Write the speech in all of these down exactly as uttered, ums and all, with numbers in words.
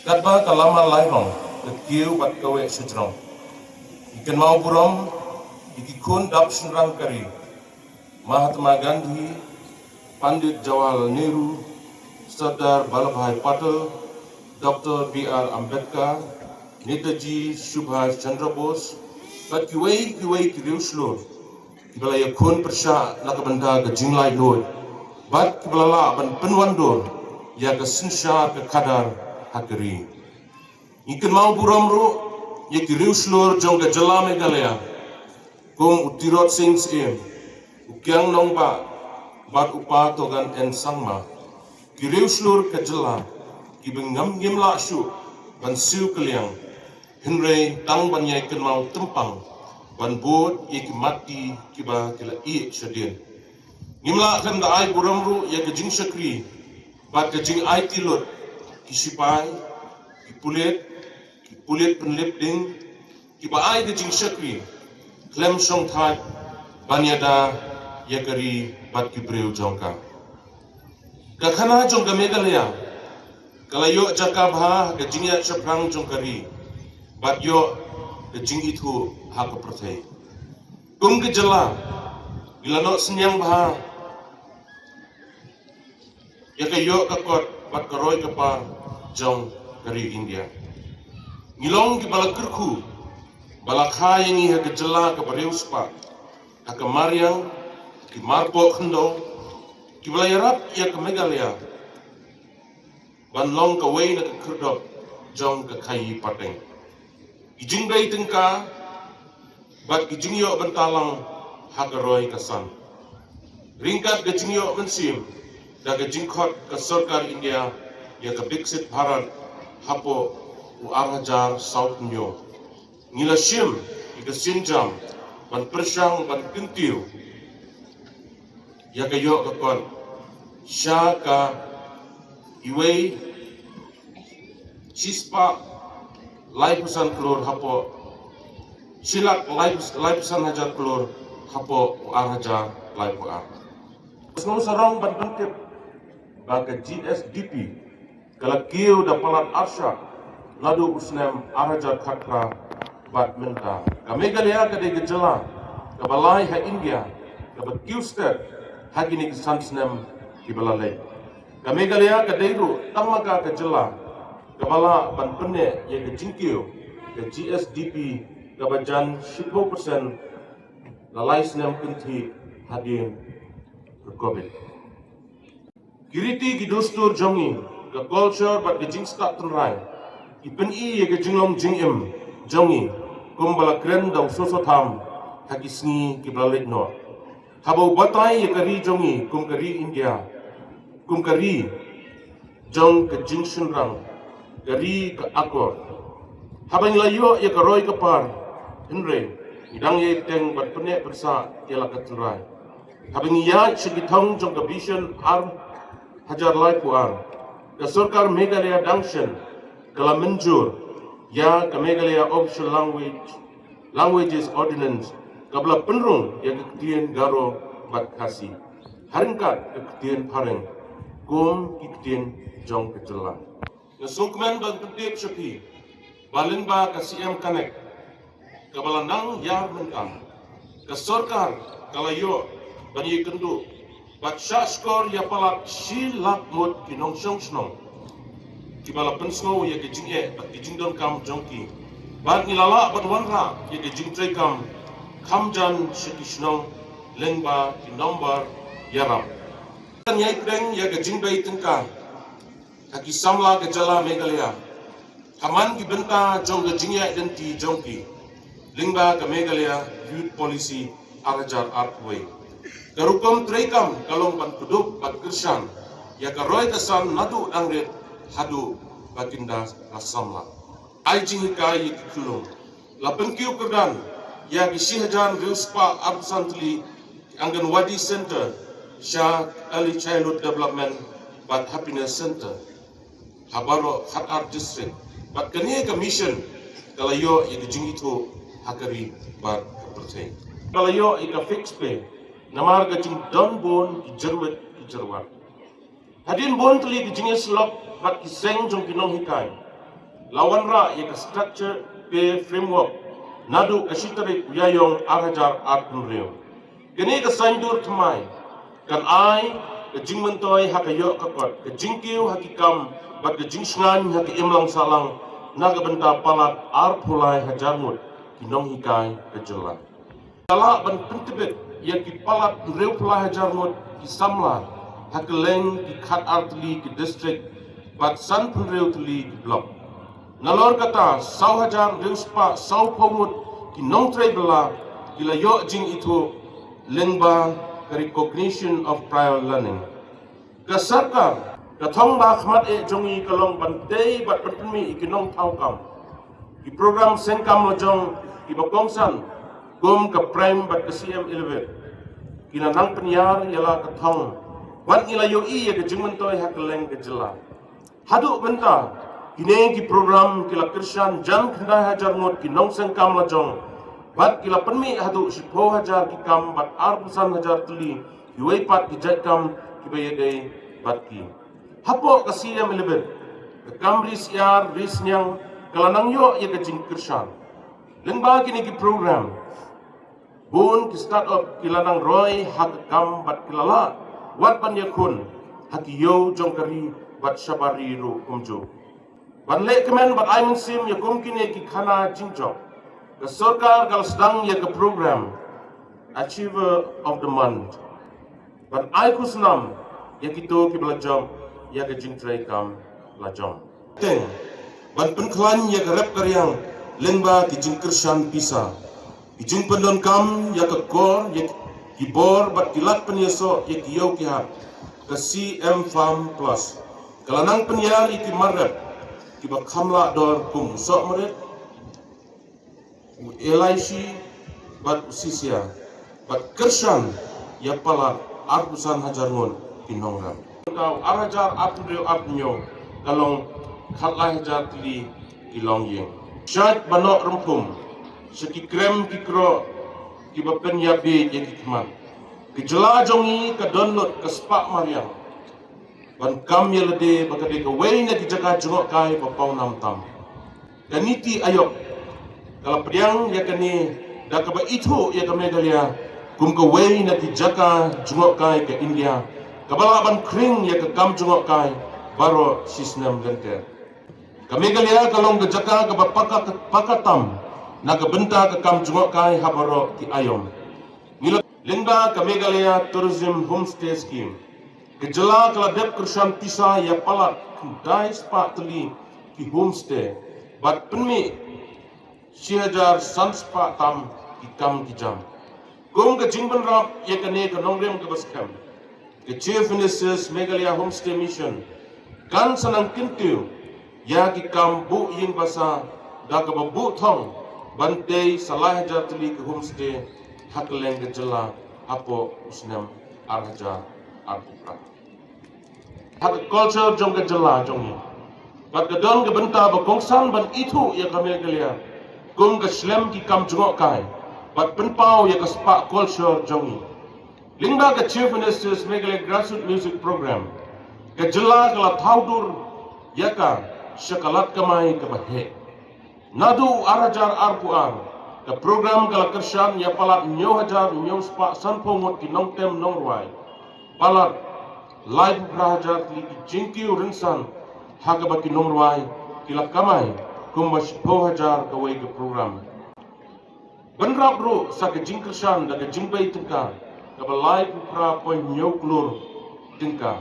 Katba ka lama lairong, ka kiew bad ka wei shajrong, ngi kynmaw burom ïa ki khun dap shynrang ka ri, Mahatma Gandhi, Pandit Jawaharlal Nehru, Sardar Vallabhbhai Patel, Doctor B R Ambedkar, Netaji Subhash Chandra Bose, bad kiwei kiwei ki riewshlur kiba la ïakhun pyrshah na ka bynta ka jinglaitluid bad kiba la lah ban pynwandur ïa ka synshar ka khadar ha ka ri. Ngi kynmaw burom ruh ïa ki riewshlur jong ka jylla Meghalaya, kum u Tirot Sing Syiem, u Kiang Nangbah, bad u Pa Togan N Sangma, ki riewshlur ka jylla kiba ngam ngim lah shuh ban siew kylliang, hynrei tang ban ïai kynmaw tympang ban bud ïa ki mat ki kiba ki la ïeh shadien. Ngim lah khlem da ai burom ruh ïa ka jingshakri bad ka jingaiti lut ki sipai, ki pulit, ki pulit pynlip ding, kiba ai ka jingshakri khlem shongthait ban ïada ïa ka ri bad ki briew jong ka. Ka khana jong ka Meghalaya ka la ïoh jaka bha ha ka jingïaid shaphrang jong ka ri bad ïoh ka jingithuh ha ka pyrthei. Kum ka jylla, ngi la noh synñiang bha ïa ka ïoh ka kot bad ka roi ka par jong ka ri India. Ngi long kiba la kyrkhu ba la kha ïa ngi ha ka jylla kaba riewspah, ha ka mariang ki marpoh khyndew kiba la ïarap ïa ka Meghalaya ban long kawei na ka khyrdop jong ka khaïi pateng. Ki jingbei tyngka bad ki jingïoh bynta lang ha ka roi ka san, ryngkat ka jingïoh mynsiem da ka jingkhot ka Sorkar India ïa ka Viksit Bharat hapoh u ar hajar sawphew. Ngi la shim ïa ka sienjam ban pyrshang ban kyntiew ïa ka ïoh ka kot sha ka iwei shispah laiphew san klur hapoh, shi lak laiphew san hajar klur hapoh u ar hajar laiphew ar. Sngewsarong ban pyntip ba ka G S D P ka la kiew da palat arshah naduh u snem ar hajar khatphra bad mynta. Ka Meghalaya ka dei ka jylla kaba lai ha India kaba kiew stet ha kine ki san snem kiba la leit. Ka Meghalaya ka dei ruh tang ma ka ka jylla kaba lah ban pynneh ïa ka jingkiew ka G S D P kaba jan shiphew percent la lai snem kynthih hadien ka Covid. Ki riti ki dustur jong ngi, ka culture bad ka jingstad tynrai ki pyni ïa ka jinglong jingim jong ngi kumba la kren da u soso tham ha ki sngi kiba la leit noh. Haba u batai ïa ka ri jong ngi kum ka ri India, kum ka ri jong ka jingshynrang, ka ri ka akor. Haba ngi la ïoh ïa ka roi ka par, hynrei ngi dang ïai bteng bad pynneh pynsah ïa la ka tynrai. Haba ngi ïaid sha ki thong jong ka Vision ar hajar laiphew ar, ka Sorkar Meghalaya dang shen ka la mynjur ïa ka Meghalaya Official Language, Languages Ordinance kaba la pynrung ïa ka ktien Garo bad Khasi ha ryngkat ka ktien Phareng kum ki ktien jong ka jylla. Nga sngewkmen ban pyntip sha phi ba lyngba ka C M Connect kaba la nang ïar mynta, ka sorkar ka la ïoh ban ïakynduh bad shahshkor ïa palat shi lak ngut ki nongshong shnong kiba la pynsngew ïa ka jingeh bad ki jingdonkam jong ki. Bad ngi la lah ban wanrah ïa ka jingtreikam kham jan sha ki shnong lyngba ki nombar ïarap. Kan ïai pdeng ïa ka jingbei tyngka ha ki samla ka jylla Meghalaya ha man ki bynta jong ka jingïaid lynti jong ki lyngba ka Meghalaya Youth Policy ar hajar arphew wei. Ka rukom treikam ka long ban kdup bad kyrshan ïa ka roi ka san naduh dang rit haduh ba kin da la samla. Ai jinghikai ïa ki khyllung. La pynkiew kyrdan ïa ki shi hajar hynriew spah arphew san tylli ki Anganwadi Center sha Early Childhood Development bad Happiness Center ha baroh khatar district. Bad kane ka mission ka la ïoh ïa ka jingithuh ha ka ri bad ka pyrthei. Ka la ïoh ïa ka fixed pay namar ka jingdon bun ki jyrwit ki jyrwat. Hadien bun tylli ki jingïasyllok bad ki seng jong ki nonghikai, La wanrah ïa ka Structured Pay Framework naduh ka shi tarik u Ïaïong ar hajar arphew hynriew. Kane ka saiñdur thymmai kan ai ka jingmyntoi ha ka ïoh ka kot, ka jingkiew ha ki kam bad ka jingshngaiñ ha ka imlang sahlang na ka bynta palat arphew lai hajar ngut ki nonghikai ka jylla. Ka lah ban pyntbit ïa ki palat hynriewphew lai hajar ngut ki samla ha kylleng ki khatar tylli ki district bad sanphew hynriew tylli ki block. Nalor kata, saw hajar hynriew spah sawphew ngut ki nongtrei bylla ki la ïoh jingithuh lyngba ka Recognition of Prior Learning. Ka sorkar, ka thong ba khmat eh jong ngi ka long ban tei bad ban pynmih ïa ki nongthaw kam, ki program seng kam lajong kiba kongsan kum ka PRIME bad ka C M Elevate. Ki la nang pynïar ïa la ka thong bad ngi la ïohi ïa ka jingmyntoi ha kylleng ka jylla. Haduh mynta, kine ki program ki la kyrshan jan khyndai hajar ngut ki nongseng kam lajong bad ki la pynmih haduh shiphew hajar ki kam bad arphew san hajar tylli kiwei pat ki jait kam kiba ïadei bad ki. Hapoh ka C M Elevate, ka kam ri syiar ri synñiang ka la nang ïoh ïa ka jingkyrshan. Lyngba kine ki program, bun ki start-up ki la nang roi ha ka kam bad ki la lah wat ban ïakhun ha ki ïew jong ka ri bad shabar ri ruh kumjuh. Ban leh kmen bad ai mynsiem ïa kum kine ki khana jingjop, ka sorkar ka la sdang ïa ka program Achiever of the Month ban ai khusnam ïa kito kiba la jop ïa ka jingtrei kam lajong. Teng ban pynkhlaiñ ïa ka rep ka riang lyngba ki jingkyrshan pisa, ki jingpyndonkam ïa ka kor, ïa ki bor bad ki lad pynïasoh ïa ki ïew ki hat. Ka C M Farm Plus ka la nang pynïar ïa ki mar rep kiba kham lah dor kum u sohmarit, u elaichi bad u sisia, bad kyrshan ïa palat arphew san hajar ngut ki nongrep. Ka ar hajar arphew hynriew arphew hynñiew ka long khatlai hajar tylli ki longïing. Shait ba noh rymphum sha ki krem ki kroh kiba pynïap bieit ïa ki khmat, ka jylla jong ngi ka don lut ka spah mariang ban kam ïa lade ba ka dei kawei na ki jaka jngohkai ba pawnam tam. Ka NITI Aayog ka la pdiang ïa kane da kaba ithuh ïa ka Meghalaya kum kawei na ki jaka jngohkai ka India kaba lah ban khring ïa ka kam jngohkai baroh shisnem lynter. Ka Meghalaya ka long ka jaka kaba paka, paka tam na ka bynta ka kam jngohkai ha baroh ki aïom. Ngi la, lyngba ka Meghalaya Tourism Homestay Scheme, ka jylla ka la dep kyrshan pisa ïa palat khyndai spah tylli ki homestay bad pynmih shi hajar san spah tam ki kam ki jam. Kum ka jingbynrap ïa kane ka nongrim kaba skhem, ka Chief Minister's Meghalaya Homestay Mission kan sa nang kyntiew ïa ki kam buh ïing basa da kaba buh thong ban tei sa lai hajar tylli ki homestay ha kylleng ka jylla hapoh u snem ar hajar arphew phra. Ha ka culture jong ka jylla jong ngi bad ka don ka bynta ba kongsan ban ithuh ïa ka Meghalaya kum ka shlem ki kam jngohkai bad pynpaw ïa ka spah culture jong ngi. Lyngba ka Chief Minister's Meghalaya Grassroots Music Program, ka jylla ka la thaw dur ïa ka sha ka lad kamai kaba heh. Naduh u ar hajar arphew ar, ka program ka la kyrshan ïa palat hynñiew hajar hynñiew spah sanphew ngut ki nongtem nongrwai. Palat laiphew phra hajar tylli ki jingkiew rynsan ha kaba ki nongrwai ki la kamai kumba shiphew hajar kawei ka program. Bynrap ruh sa ka jingkyrshan da ka jingbei tyngka kaba laiphew phra point hynñiew klur tyngka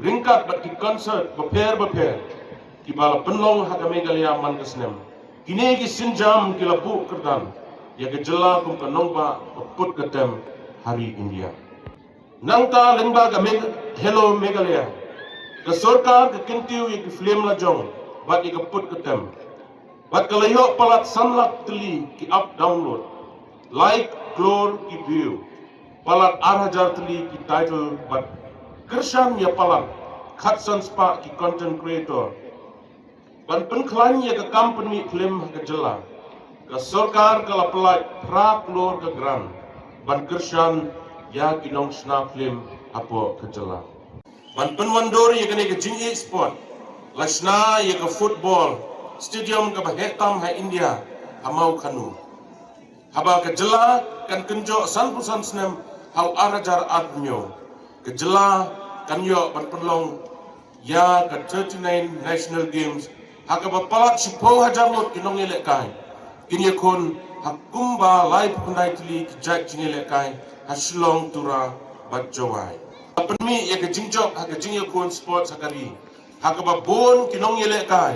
ryngkat bad ki concert bapher bapher kiba la pynlong ha ka Meghalaya man ka snem. Kine ki sienjam ki la buh kyrdan ïa ka jylla kum ka nongbah ka put ka tem ha ri India. Nangta lyngba ka Meg-, Hello Meghalaya, ka sorkar ka kyntiew ïa ki film lajong bad ïa ka put ka tem. Bad ka la ïoh palat san lak tylli ki app download, lai klur ki view, palat ar hajar tylli ki title bad kyrshan ïa palat khatsan spah ki content creator. Ban pynkhlaiñ ïa ka kam pynmih film ha ka jylla, ka sorkar ka la pyllait phra klur ka grant ban kyrshan ïa ki nongshna film hapoh ka jylla. Ban pynwandur ïa kane ka jingïeit sport, la shna ïa ka football Stadium kaba heh tam ha India ha Mawkhanu. Haba ka jylla kan kynjoh sanphew san snem ha u ar hajar arphew hynñiew, ka jylla kan ïoh ban pynlong ïa ka thirty-nine National Games ha kaba palat shiphew hajar ngut ki nongïalehkai kin ïakhun ha kumba laiphew khyndai tylli ki jait jingïalehkai ha Shillong, Tura bad Jowai. Pynmih ïa ka jingjop ha ka jingïakhun sports ha ka ri ha kaba bun ki nongïalehkai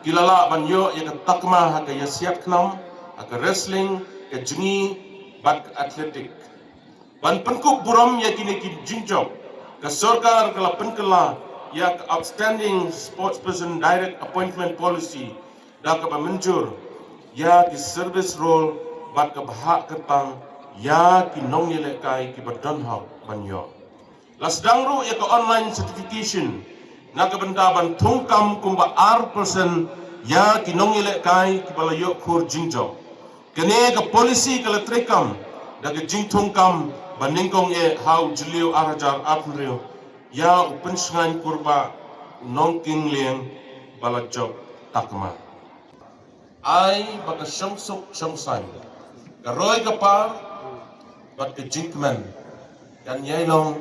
ki la lah ban ïoh ïa ka takma ha ka ïasiat khnam, ha ka wrestling, ka jngi bad ka athletic. Ban pynkup burom ïa kine ki jingjop, ka sorkar ka la pynkylla ïa ka Outstanding Sportsperson Direct Appointment Policy da kaba mynjur ïa ki service role bad ka bhah kyrpang ïa ki nongïalehkai kiba don hok ban ïoh. La sdang ruh ïa ka online certification na ka bynta ban thungkam kumba ar percent ïa ki nongïalehkai kiba la ïoh khur jingjop. Kane ka policy ka la treikam da ka jingthungkam ba nyngkong eh ha u Jylliew ar hajar arphew hynriew ïa u Pynshngaiñ Kurbah, u Nongkieng Lieng ba la jop takma. Ai ba ka shongsuk shongsaiñ, ka roi ka par bad ka jingkmen kan ïai long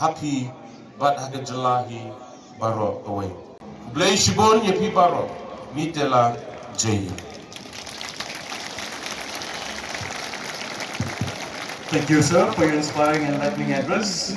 ha phi bad ha ka jylla hi baroh kawei. Khublei shibun ïa phi baroh, Mitela Jai. Thank you, sir, for your inspiring and enlightening address.